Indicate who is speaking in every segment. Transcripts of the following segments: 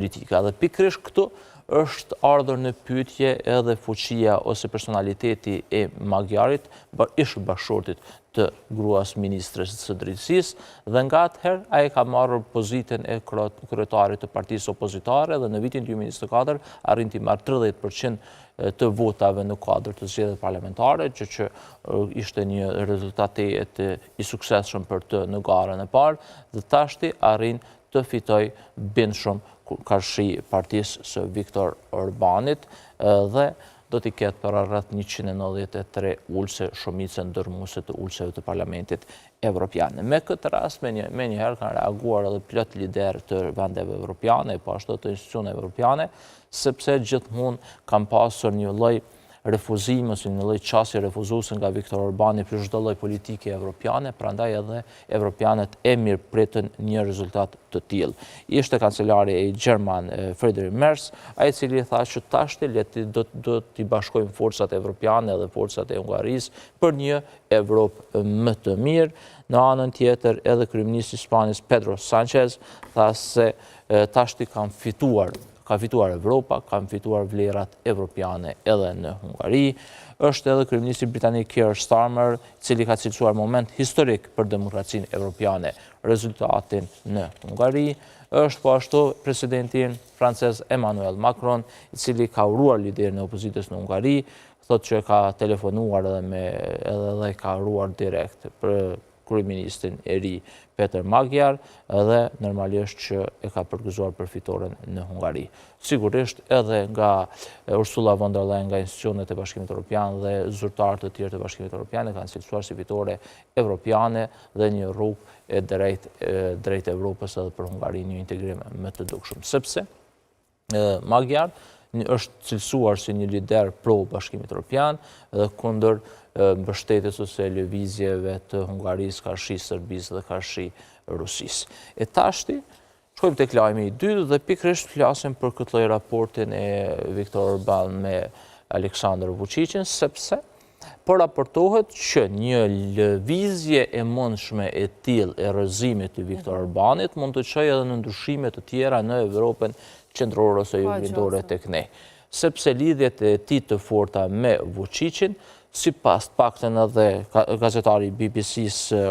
Speaker 1: Politika. Dhe pikërisht këtu është ardhur në pyetje edhe fuqia ose personaliteti i Magyarit, ish bashkëshortit të gruas ministres së drejtësisë, dhe nga atëherë ai ka marrë pozitën e kryetarit të partisë opozitare dhe në vitin 2024 arrin t'i marrë 30% të votave në kuadër të zgjedhjeve parlamentare, që që ishte një rezultat tejet i suksesshëm për të në garën e parë, dhe tashti arrin të fitojë bindshëm karshi partisë së Viktor Orbanit dhe do t'i ketë para rreth 193 ulëse shumicën dërrmuese të ulëseve të Parlamentit Evropian. Me këtë rast menjëherë kanë reaguar edhe plot liderë të vendeve evropiane, po ashtu të institucioneve evropiane, sepse gjithmonë kanë pasur një lloj refuzim ose një lloj qasje refuzuese nga Viktor Orbani për çdo lloj politike evropiane, prandaj edhe evropianët e mirëpritën një rezultat të tillë. Ishte kancelari gjerman Friedrich Merz, ai i cili tha që tashti le të do, do t'i bashkojmë forcat evropiane dhe forcat e Hungarisë për një Evropë më të mirë. Në anën tjetër edhe kryeministri i Spanjës Pedro Sanchez tha se tashti kanë fituar Ka fituar Evropa, kanë fituar vlerat evropiane edhe në Hungari. Është edhe kryeministri britanik Keir Starmer, i cili ka cilësuar moment historik për demokracinë evropiane rezultatin në Hungari. Është po ashtu presidenti francez Emmanuel Macron, i cili ka uruar liderin e opozitës në Hungari, thotë që ka telefonuar edhe me edhe dhe ka uruar direkt për kryeministrin e ri Peter Magyar dhe normalisht që e ka përgëzuar për fitoren në Hungari. Sigurisht edhe nga Ursula von der Leyen nga institucionet e Bashkimit Evropian dhe zyrtarë të tjerë të Bashkimit Evropian e kanë cilësuar si fitore evropiane dhe një rrugë e drejt drejt Evropës edhe për Hungarinë një integrim më të dukshëm. Sepse Magyar është cilësuar si një lider pro Bashkimit Evropian dhe kundër mbështetjes ose lëvizjeve të Hungarisë karshi Serbisë dhe karshi Rusisë. E tashti, shkojmë tek lajmi i dytë dhe pikërisht flasim për këtë lloj raportin e Viktor Orban me Aleksandr Vučićin, sepse Po raportohet që një lëvizje e mundshme e tillë e rrëzimit të Viktor Orbanit mund të çojë edhe në ndryshime të tjera në Evropën qendrore ose juglindore tek ne. Sepse lidhjet e tij të forta me Vučićin, sipas të paktën edhe gazetari i BBC-së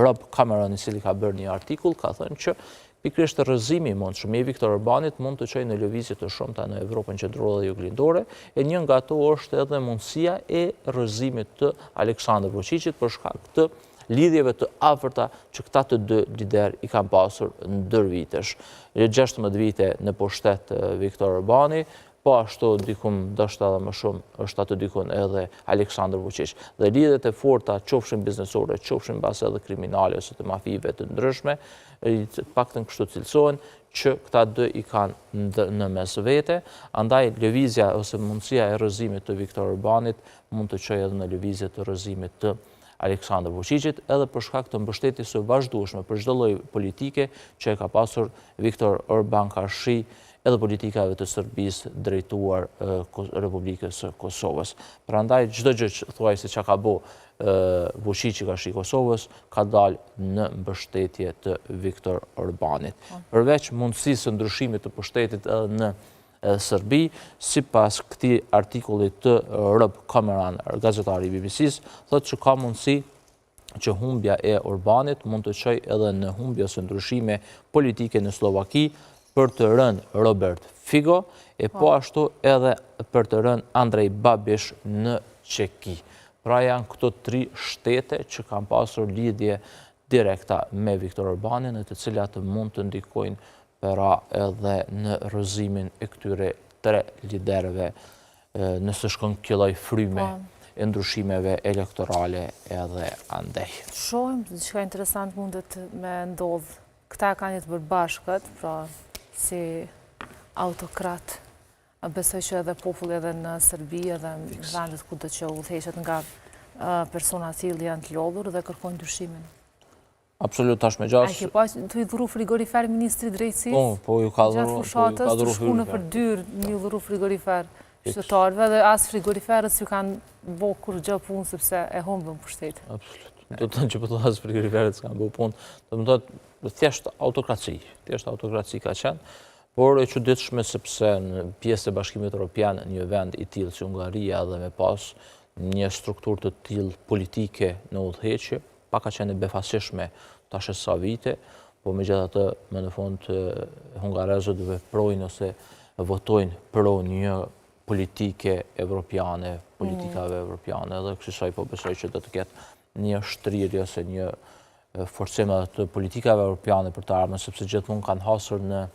Speaker 1: Rob Cameron, i cili ka bërë një artikull, ka thënë që Pikërisht rrëzimi i mundshëm i Viktor Orbanit mund të çojë në lëvizje të shumta në Evropën qendrore dhe juglindore, e një nga ato është edhe mundësia e rrëzimit të Aleksandër Vuçiqit për shkak të lidhjeve të afërta që këta të dy liderë i kanë pasur ndër vitesh. 16 vite në pushtet Viktor Orbani, Po ashtu dikun ndoshta edhe më shumë është aty dikun edhe Aleksandër Vuçiq. Dhe lidhjet e forta, qofshin biznesore, qofshin mbase edhe kriminale ose të mafive të ndryshme, të paktën kështu cilësohen, që këta dy i kanë në mes vete, andaj lëvizja ose mundësia e rrëzimit të Viktor Orbanit mund të çojë edhe në lëvizje të rrëzimit të Aleksandër Vuçiqit, edhe për shkak të mbështetjes së vazhdueshme për çdo lloj politike që e ka pasur Viktor Orban karshi edhe politikave të Serbisë drejtuar Republikës së Kosovës. Prandaj çdo gjë që thuajse çka ka bo Vuçiqi karshi Kosovës ka dalë në mbështetje të Viktor Orbanit. Po. Përveç mundësisë së ndryshimit të pushtetit edhe në Serbi, sipas këtij artikulli të Rob Cameron, gazetari i BBC-së, thotë që ka mundësi që humbja e Orbanit mund të çojë edhe në humbje ose ndryshime politike në Sllovaki për të rënë Robert Fico e po, po ashtu edhe për të rënë Andrej Babish në Çeki. Pra janë këto tri shtete që kanë pasur lidhje direkta me Viktor Orbanin e të cilat mund të ndikojnë pra edhe në rrëzimin e këtyre tre liderëve nëse shkon kjo lloj fryme po. e ndryshimeve elektorale edhe andej.
Speaker 2: Shohim, diçka interesant mundet me ndodhë. Këta e kanë një të përbashkët, pra si autokrat. Besoj që edhe populli edhe në Serbi edhe në vendet kudo që udhëheqet nga persona të tillë janë të lodhur dhe kërkojnë ndryshimin.
Speaker 1: Absolut, tash me gjasë.
Speaker 2: A ke pa tu i dhuru frigorifer ministri i drejtësisë?
Speaker 1: Po, po, ju ka dhuru.
Speaker 2: Gjatë fushatës, tu shku nëpër dyrë, me ju dhuru frigorifer qytetarëve dhe as frigoriferët s'ju kanë bo kurrgjë punë, sepse e humbën pushtetin.
Speaker 1: Absolut. Do të thënë që po të as frigoriferët s'kanë bo punë. Do të thotë, thjesht autokraci, thjesht autokraci ka qenë. Por e çuditshme sepse në pjesë të Bashkimit Europian një vend i tillë si Hungaria dhe me pas një strukturë të tillë politike në udhëheqje, pak ka qenë e befasishme tash e sa vite, po megjithatë më në fund hungarezët veprojnë ose votojnë pro një politike evropiane, politikave mm. evropiane, dhe kësisoj po besoj që do të ketë një shtrirje ose një forcim edhe të politikave evropiane për të ardhmen, sepse gjithmonë kanë hasur në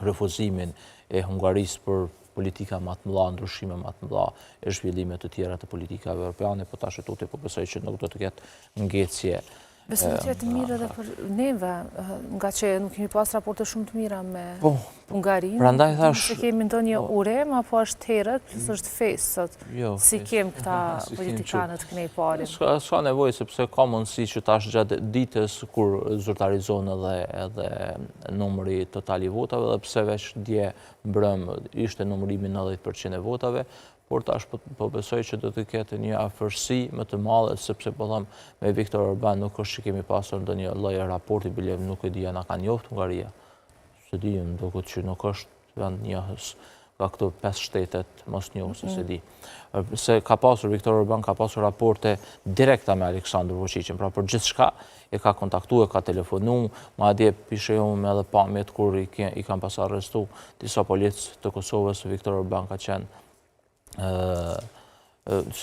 Speaker 1: refuzimin e Hungarisë për politika ma të mëdha, ndryshime ma të mëdha e zhvillime të tjera të politikave evropiane, po tash e tutje po besoj që nuk do të ketë ngecje
Speaker 2: Besoj të jetë mirë edhe për neve, ngaqë nuk kemi pas raporte shumë të mira me po, Hungarinë.
Speaker 1: Prandaj thash...
Speaker 2: Se kemi ndonjë po. urim, apo është herët, plus është festë sot, jo, s'i kem këta politikanët kënej
Speaker 1: pari. S'ka nevojë, sepse ka mundësi që tash gjatë ditës, kur zyrtarizohen edhe, edhe numri total i votave, dhe pse veç dje mbrëmë ishte numërimi 90% e votave, por tash po, po besoj që do të ketë një afërsi më të madhe, sepse po them me Viktor Orban nuk është që kemi pasur ndonjë lloj raporti, bile nuk e di a na ka njohur Hungaria. S'e di, më duket që nuk është vend njohës nga këto 5 shtetet mosnjohëse, s'e di. Se ka pasur, Viktor Orban ka pasur raporte direkta me Aleksandr Vučićin, pra për gjithçka e ka kontaktu, e ka telefonu, madje po i shohim edhe pamjet kur i, i kanë pas arrestu disa policë të Kosovës, Viktor Orban ka qenë si.